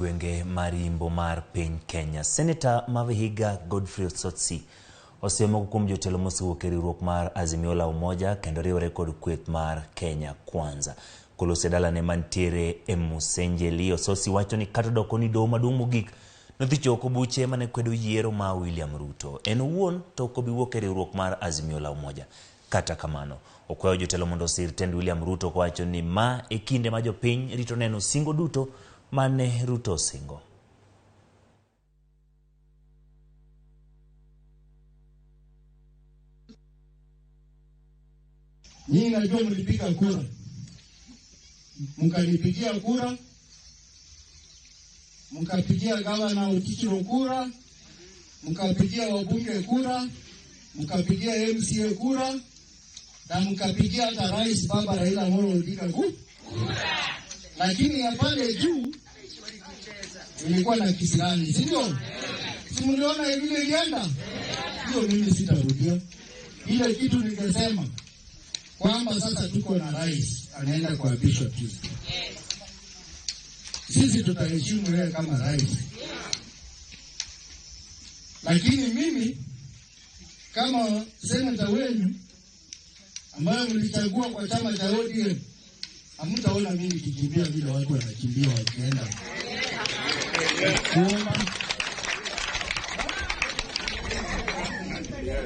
Gwenge mar Yimbo mar piny Kenya. Seneta ma Vihiga Godfrey Osotsi osieyo moko kuom jotelo mosewuok e riwruok mar Azimio la Umoja kendo riwore kod kweth mar Kenya Kwanza. Koloso e dalane mantiere e Musenjeli, Osotsi wacho ni kata odoko ni doho maduong' mogik nothicho oko buche mane kwedo yiero ma William Ruto. En owuon to ok obi wuok e riwruok mar Azimio la Umoja. Kata kamano, okwayo jotelo mondo osir tend William Ruto kowacho ni ma e kinde ma jopiny rito neno singo duto mane Ruto osingo. Nyinyi najua mlipiga kura, mkanipigia kura, mkapigia gavana Otichilo kura, mkapigia wabunge kura, mkapigia MCA kura na mkapigia hata rais baba Raila Amolo Odinga kura. Lakini ya pale juu ilikuwa na kisirani, si ndio? Si mliona vile ilienda? Hiyo mimi sitarudia. Ile kitu ningesema kwamba sasa tuko na rais anaenda kuapishwa Tuesday. Sisi tutaheshimu yeye kama rais, lakini mimi kama seneta wenu ambayo mlichagua kwa chama cha ODM, hamtaona mimi kikimbia vile watu wanakimbia wakienda kuomba.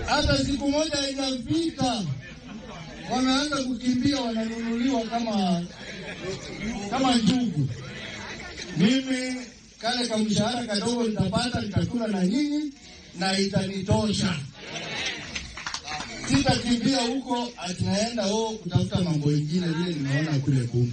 Hata siku moja haijafika, wameanza kukimbia, wananunuliwa kama njugu. Mimi kale kamshahara kadogo nitapata, nitakula na nyinyi na itanitosha. Sitakimbia huko ati naenda kutafuta mambo mengine vile nimeona kule Bunge.